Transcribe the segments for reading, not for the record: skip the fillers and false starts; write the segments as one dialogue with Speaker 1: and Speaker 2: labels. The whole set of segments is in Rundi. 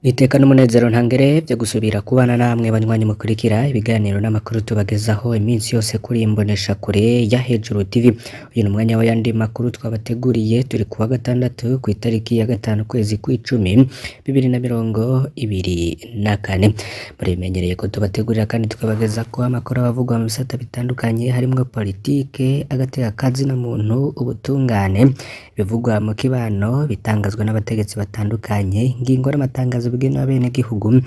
Speaker 1: Iteka n'umunezero ntangere vyo gusubira kubana namwe banywanyi mukurikira ibiganiro n'amakuru tubagezaho iminsi yose kuri imboneshakure ya Hejuru TV. Uyu ni umwanya w'ayandi makuru twabateguriye, turi kuwa gatandatu kw'itariki ya 5 ukwezi kw'icumi 2024. Murimenyereye ko tubategurira kandi tukabagezako amakuru abavugwa mu bisata bitandukanye harimwo politike, agateka kazina muntu, ubutungane, ibivugwa mu kibano, bitangazwa n'abategetsi batandukanye, ingingo n'amatangazo bigenewe abenegihugu,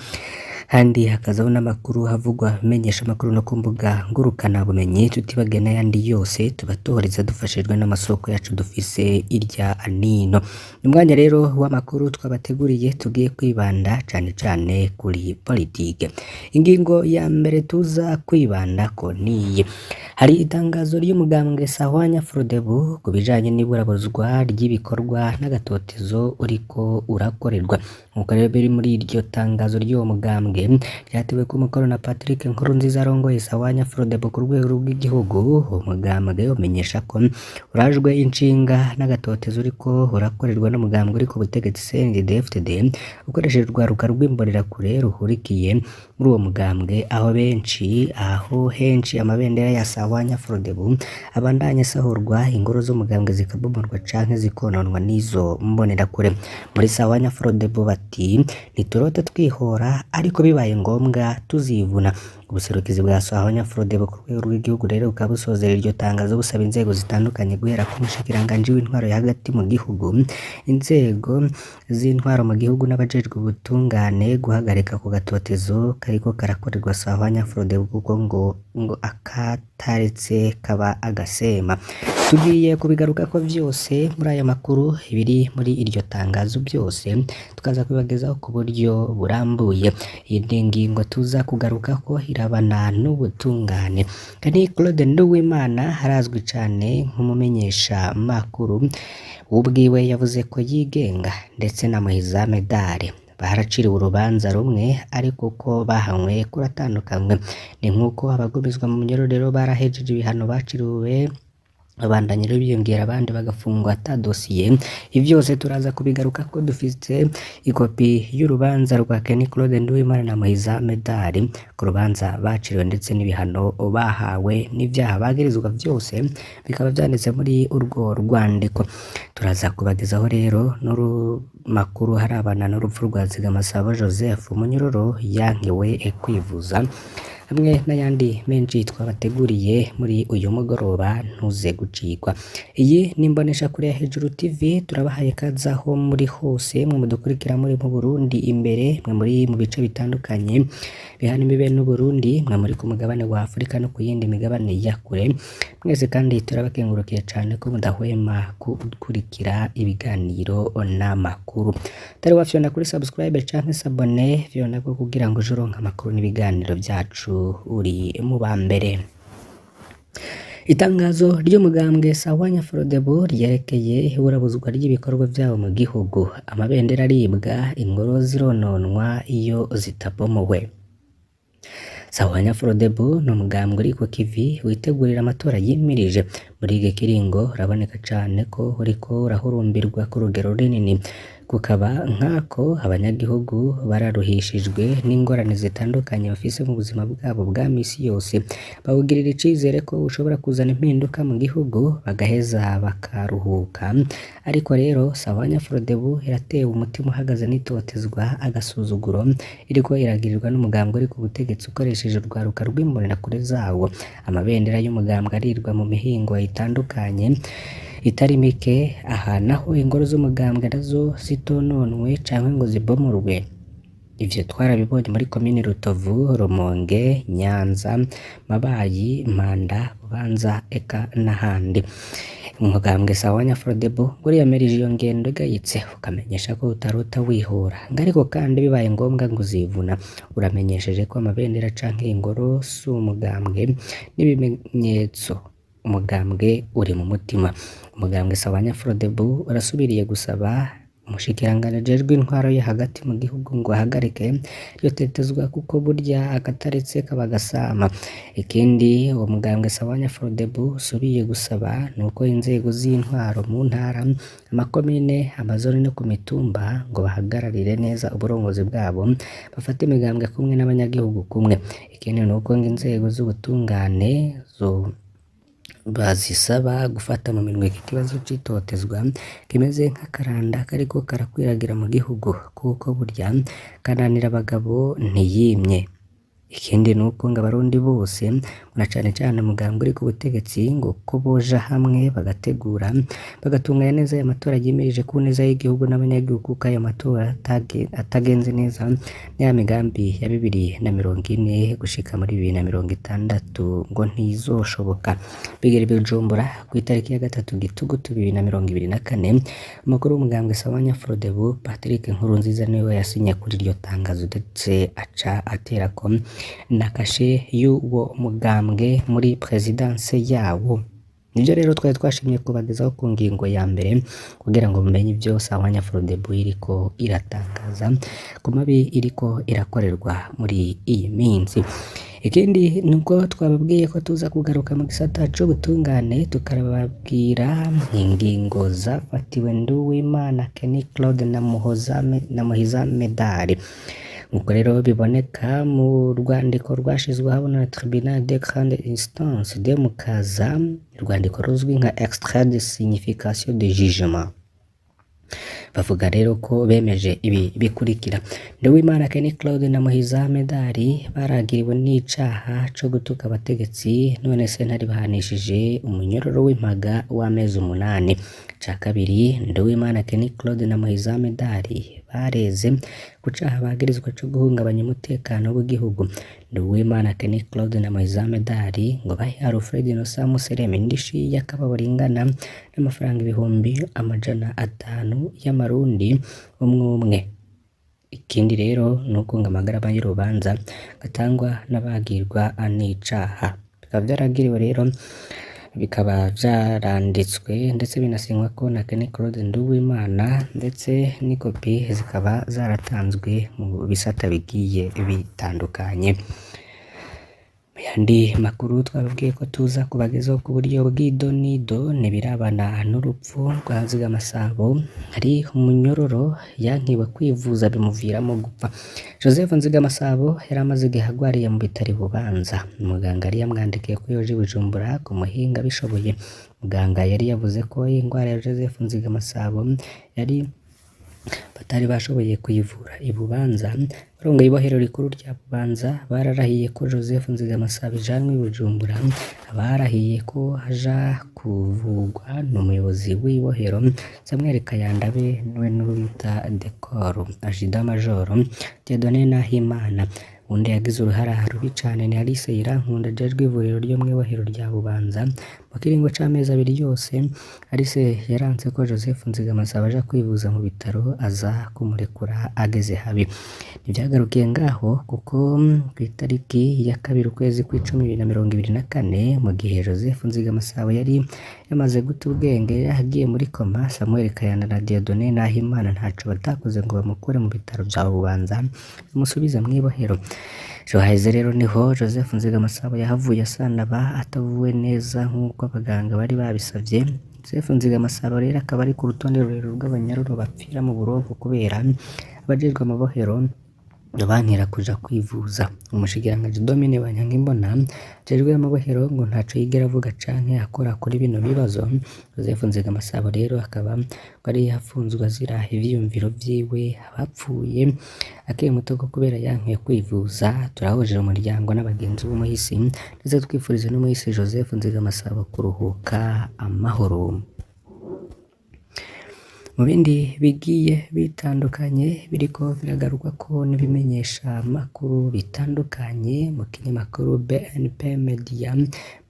Speaker 1: kandi hakazaho n'amakuru havugwa amenyesha amakuru no ku mbuga ngurukana bumenyi, tutibagiye n'ayandi yose tubatohoreza dufashijwe n'amasoko yacu dufise irya nino. Ni umwanya rero w'amakuru twabateguriye, tugiye kwibanda cane cane kuri politike. Ingingo ya mbere tuza kwibandako niyi: hari itangazo ry'umugambwe Sahwanya Frodebu ku bijanye n'iburabuzwa ry'ibikorwa n'agatotezo uriko urakorerwa. Nkuko rero biri muri iryo tangazo ry'uwo mugambwe ryateweko umukono na Patrick Nkurunziza arongoye Sahwanya Frodebu ku rwego rw'igihugu, uwo mugambwe umenyesha ko urajwe inshinga n'agatotezo uriko urakorerwa n'umugambwe uri ku butegetsi CNDD-FDD ukoresheje urwaruka rw'imbonerakure ruhurikiye muri uwo mugambwe, aho benshi aho henshi amabendera ya Sahwanya Frodebu abandanya asahurwa, ingoro z'umugambwe zikabomorwa canke zikononwa n'izo mbonerakure. Muri Sahwanya Frodebu bati ntiturota twihora ariko bibaye ngombwa tuzivuna. Ubuserukizi bwa Sahwanya Frodebu ku rwego rw'igihugu rero bukaba busozera iryo tangazo busaba inzego zitandukanye guhera ku mushikiranganji w'intwaro ya hagati mu gihugu, inzego z'intwaro mu gihugu n'abajejwe ubutungane guhagarika ku gatotezo kariko karakorerwa Sahwanya Frodebu kuko ngo akataretse kaba agasema. Tugiye kubigarukako vyose muri aya makuru, ibiri muri iryo tangazo byose tukaza kubibagezaho ku buryo burambuye. Iyindi ngingo tuza kugarukako irabana n'ubutungane. Kani Claude Nduwimana arazwi cane nk'umumenyesha makuru, ubwiwe yavuze ko yigenga ndetse na Muhiza Medare baraciriwe urubanza rumwe ariko uko bahanywe kuratandukanywe. Ni nk'uko abagumizwa mu munyororo barahejeje ibihano baciriwe babandanya rero biyongera abandi bagafungwa ata dosiye. Ivyo vyose turaza kubigaruka ko dufise ikopi y'urubanza rwa Kenny Claude Nduwimana na Muhiza Medari ku rubanza baciriwe ndetse n'ibihano bahawe n'ivyaha bagirizwa vyose bikaba vyanditse muri urwo rwandiko. Turaza kubagezaho rero n'amakuru harabana n'urupfu rwa Zigamasabo Joseph Munyororo yankiwe kwivuza, hamwe n'ayandi menshi twabateguriye muri uyu mugoroba, ntuze gucikwa. Iyi ni imboneshakure ya Hejuru TV, turabahaye ikaze aho muri hose, mwe mudukurikira muri mu Burundi imbere, mwe muri mu bice bitandukanye bihana imbibe n'Uburundi, mwe muri ku mugabane wa Afurika no ku yindi migabane ya kure. Mwese kandi turabakengurukiye cane ko mudahwema gukurikira ibiganiro n'amakuru. Utari wafyonda kuri subscribe canke s'abonner, fyondako kugira ngo uje uronka amakuru n'ibiganiro vyacu uri mu ba mbere. Itangazo ry'umugambwe Sahwanya Frodebu ryerekeye iburabuzwa ry'ibikorwa vyabo mu gihugu. Amabendera aribwa, ingoro zirononwa iyo zitabomowe. Sahwanya Frodebu ni umugambwe uri ku kivi witegurira amatora yimirije. Muri iki kiringo uraboneka cane ko uriko urahurumbirwa ku rugero runini, kukaba nkako abanyagihugu bararuhishijwe n'ingorane zitandukanye bafise mu buzima bwabo bwa misi yose, bawugirira icizere ko ushobora kuzana impinduka mu gihugu bagaheza bakaruhuka. Ariko rero Sahwanya Frodebu iratewe umutima uhagaze n'itotezwa, agasuzuguro iriko iragirirwa n'umugambwe uri ku butegetsi ukoresheje urwaruka rw'imbonerakure zawo. Amabendera y'umugambwe arirwa mu mihingo itandukanye itari mike, aha naho ingoro z'umugambwe nazo zitononwe canke ngo zibomorwe. Ivyo twarabibonye muri komine Rutovu, Rumonge, Nyanza, Mabayi, Mpanda, Bubanza eka n'ahandi. Umugambwe Sahwanya Frodebu uriyamirije iyo ngendo igayitse, ukamenyesha ko utarota wihora, ngo ariko kandi bibaye ngombwa ngo uzivuna. Uramenyesheje ko amabendera canke ingoro si umugambwe n'ibimenyetso, umugambwe uri mu mutima. Umugambwe Sahwanya Frodebu urasubiriye gusaba Umushikiranganji ajejwe intwaro yo hagati mu gihugu ngo ahagarike iryo totezwa kuko burya akataretse kaba gasama. Ikindi uwo mugambwe Sawanya Frodebu usubiye gusaba nuko inzego z'intwaro mu ntara, amakomine, amazone no ku mitumba ngo bahagararire neza uburongozi bwabo, bafate imigambwe kumwe n'abanyagihugu kumwe. Ikindi nuko ngo inzego z'ubutungane zo bazisaba gufata mu minwe iki kibazo c'itotezwa kimeze nk'akaranda kariko karakwiragira mu gihugu, kuko burya kananira abagabo ntiyimye. Ikindi nuko ngo abarundi bose na cane cane umugambwe uri ku butegetsi ngo ko boja hamwe bagategura bagatunganya neza aya matora yimirije ku neza y'igihugu n'abanyagihugu, kuko ayo matora atagenze neza ya migambi ya 2040 gushika muri 2060 ngo ntizoshoboka. Bigera i Bujumbura kw'itariki ya 3 Gitugutu 2024, umukuru w'umugambwe Sawanya Frodebu Patrick Nkurunziza niwe yasinye kuri iryo tangazo, ndetse aca aterako na kashe y'uwo mugambwe muri presidence yawo. Nivyo rero twari twashimye kubagezaho ku ngingo ya mbere kugira ngo mumenye ivyo Sawanya Frodebu iriko iratangaza ku mabi iriko irakorerwa muri iyi minsi. Ikindi nuko twababwiye ko tuza kugaruka mu gisata c'ubutungane tukababwira ingingo zafatiwe Nduwimana Kenny Claude na Muhiza Medali. Nkuko rero biboneka mu rwandiko rwashizwe ahabona na Tribunal de Grande Instance de Mukaza, urwandiko ruzwi nka extrait de signification de jugement. Bavuga rero ko bemeje ibi bikurikira: Nduwimana Kenny Claude na Muhiza Medali baragiriwe n'icaha co gutuka abategetsi, none sentare bahanishije umunyororo w'impaga w'amezi 8. Ica kabiri, Nduwimana Kenny Claude na Muhiza Medali bareze ku caha bagirizwa co guhungabanya umutekano w'igihugu. Nduwimana Kenny Claude na Muhiza Medali ngo bahe Alfred Innocent Museremi indishi y'akababaro ingana n'amafaranga 500,000 y'amarundi umwe umwe. Ikindi rero nuko ngo amagarama y'urubanza gatangwa n'abagirwa n'icaha. Bikaba vyaragiriwe rero, bikaba vyaranditswe ndetse binasinywa ko na Kenny Claude Nduwimana, ndetse n'ikopi zikaba zaratanzwe mu bisata bigiye bitandukanye. Mu yandi makuru twababwiye ko tuza kubagezaho ku buryo bw'idonido ntibirabana n'urupfu rwa Nzigamasabo, hari umunyororo yankiwe kwivuza bimuviramo gupfa. Joseph Nzigamasabo yari amaze igihe agwariye mu bitaro i Bubanza. Muganga yari yamwandikiye ko yoja i Bujumbura ku muhinga abishoboye. Muganga yari yavuze ko ingwara ya Joseph Nzigamasabo yari batari bashoboye kuyivura i Bubanza. Abarongoye ibohero rikuru rya Bubanza bararahiye ko Joseph Nzigamasabo ijanwa i Bujumbura. Abarahiye ko aja kuvugwa n'umuyobozi w'ibohero Samuel Kayandabe niwe n'uwita Decor Ajida Major Dieudonné Nahimana. Uwundi yagize uruhara rubi cane ni Alice Irankunda ajejwe ivuriro ryo mw'ibohero rya Bubanza. Mu kiringo c'amezi 2 yose Alice yaranse ko Joseph Nzigamasabo aja kwivuza mu bitaro, aza kumurekura ageze habi. Ntivyagarukiye ngaho kuko kw'itariki ya 2 ukwezi kw'icumi 2024, mu gihe Joseph Nzigamasabo yari yamaze guta ubwenge agiye muri koma, Samuel Kayanda na Dieudonné Nahimana ntaco batakoze ngo bamukure mu bitaro vya Bubanza bamusubize mw'ibohero. Ejo haheze rero niho Joseph Nzigamasabo yahavuye asanaba atavuwe neza nk'uko abaganga bari babisavye. Joseph Nzigamasabo rero akaba ari ku rutonde rurerure rw'abanyororo bapfira mu buroko kubera abajejwe amabohero bankira kuja kwivuza. Umushikiranganji Domine Banyankimbona ajejwe amabohero ngo ntaco yigera avuga canke akora kuri bino bibazo. Joseph Nzigamasabo rero akaba ari yafunzwe azira ivyiyumviro vyiwe, abapfuye akiri muto ko kubera yankiye kwivuza. Turahuje umuryango n'abagenzi b'umuhisi, ndetse twifurize n'umuhisi Joseph Nzigamasabo kuruhuka amahoro. Mu bindi bigiye bitandukanye biriko biragarukwa ko n'ibimenyesha makuru bitandukanye mu kinyamakuru BNP Media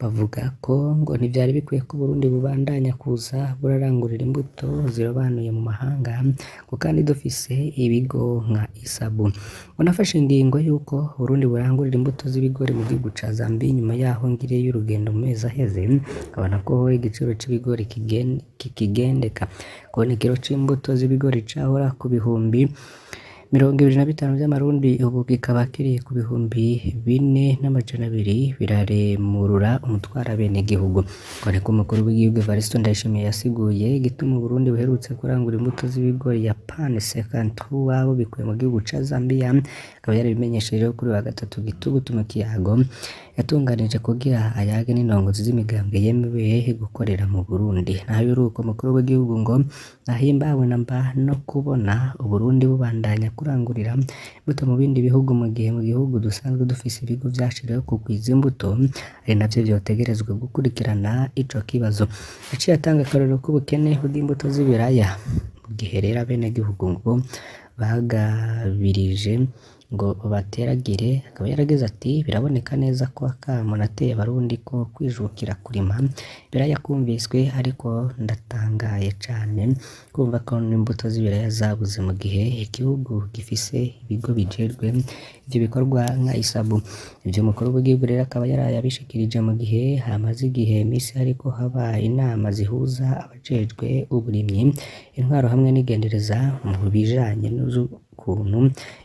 Speaker 1: Bavuga ko ngo ntivyari bikwiye ko Uburundi bubandanya kuza burarangurira imbuto zirobanuye mu mahanga, ngo kandi dufise ibigo nka ISABU. Ngo nafashe ingingo y'uko Uburundi burangurira imbuto z'ibigori mu gihugu ca Zambia inyuma yaho ngiriyeyo urugendo mu mezi aheze, nkabona ko igiciro c'ibigori kikigendeka. Kubona ikiro c'imbuto z'ibigori cahora ku 25,000 vy'amarundi ubu kikaba kiri ku 4,200 biraremurura umutwaro abenegihugu. Ngo niko umukuru w'igihugu Evariste Ndayishimiye yasiguye igituma Uburundi buherutse kurangura imbuto z'ibigori ya PAN 53 bubikuye mu gihugu ca Zambia, akaba yarabimenyesheje kuri uyu wa gatatu gitugutu mu kiyago yatunganije kugira ayage n'indongozi z'imigambwe yemewe gukorera mu Burundi. Naho biruko umukuru w'igihugu ngo ntahimbawe namba no kubona Uburundi bubandanya kurangurira imbuto mu bindi bihugu mu gihe mu gihugu dusanzwe dufise ibigo vyashiriweho kugwiza imbuto, ari navyo vyotegerezwa gukurikirana ico kibazo. Yaciye atanga akarorero k'ubukene bw'imbuto z'ibiraya, mu gihe rero abenegihugu ngo bagabirije ngo bateragire, akaba yaragize ati biraboneka neza ko akamo nateye abarundi ko kwijukira kurima ibiraya kumviswe, ariko ndatangaye cane kumva ko n'imbuto z'ibiraya zabuze mu gihe igihugu gifise ibigo bijejwe ivyo bikorwa nka ISABU. Ivyo umukuru w'igihugu rero akaba yaraye abishikirije mu gihe hamaze igihe misi hariko haba inama zihuza abajejwe uburimyi, intwaro hamwe n'igendereza mu bijanye n'ukuntu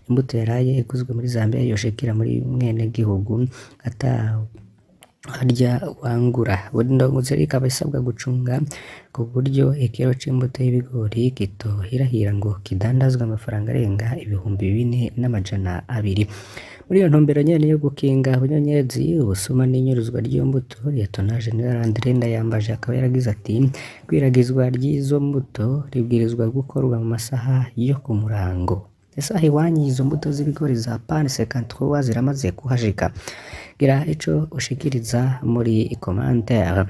Speaker 1: imbuto yaraye iguzwe muri Zambia yoshikira muri mwenegihugu ata harya wangura. Buri ndongozi rero ikaba isabwa gucunga ku buryo ikiro c'imbuto y'ibigori kitohirahira ngo kidandazwe amafaranga arenga 4,200. Muri iyo ntumbero nyene yo gukinga ubunyonyezi, ubusuma n'inyuruzwa ry'iyo mbuto, Liyetona Jenerali André Ndayambaje akaba yaragize ati kwiragizwa ry'izo mbuto ribwirizwa gukorwa mu masaha yo ku murango. Ese aho iwanyu izo mbuto z'ibigori za PAN 53 ziramaze kuhashika? Gira ico ushikiriza muri commentaire.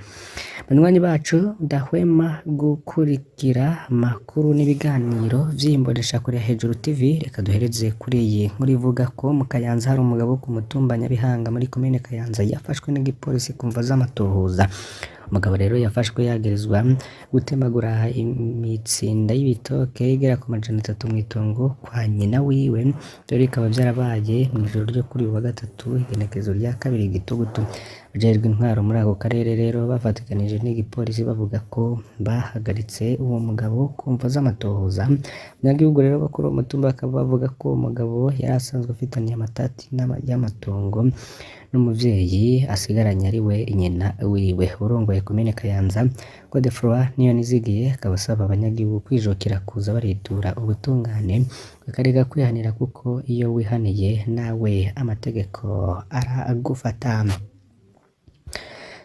Speaker 1: Banywanyi bacu ndahwema gukurikira amakuru n'ibiganiro vy'imboneshakure ya Hejuru TV, reka duhereze kuri iyi nkuru ivuga ko mu Kayanza hari umugabo wo ku mutumba Nyabihanga muri komine Kayanza yafashwe n'igipolisi ku mvo z'amatohoza. Umugabo rero yafashwe yagirizwa gutemagura imitsinda y'ibitoke igera ku 300 mw'itongo kwa nyina wiwe, ivyo bikaba vyarabaye mw'ijoro ryo kuri uyu wa gatatu igenekerezo rya kabiri gitugutu. Abajejwe intwaro muri ako karere rero bafatikanije n'igipolisi bavuga ko bahagaritse uwo mugabo ku mvo z'amatohoza. Abanyagihugu rero bo kuri uwo mutumba bakaba bavuga ko uwo mugabo yari asanzwe afitaniye amatati y'amatongo n'umuvyeyi asigaranye ari we nyina wiwe. Urongoye komine Kayanza Godefroid Niyonizigiye akaba asaba abanyagihugu kwijukira kuza baritura ubutungane bakareka kwihanira kuko iyo wihaniye nawe amategeko aragufata.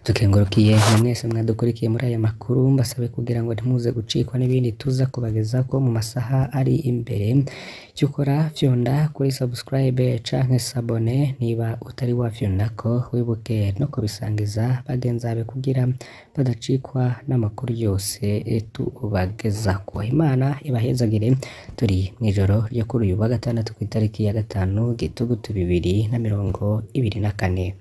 Speaker 1: Tukengurukiye mwese mwadukurikiye muri aya makuru, mbasabe kugira ngo ntimuze gucikwa n'ibindi tuza kubagezako mu masaha ari imbere. Icyo ukora fyonda kuri subscribe canke sabone niba utari wafyondako, wibuke no kubisangiza bagenzi bawe kugira badacikwa n'amakuru yose tubagezako. Imana ibahezagire. Turi mw'ijoro ryo kuri uyu wa gatandatu kw'itariki ya 5 gitugutu 2024.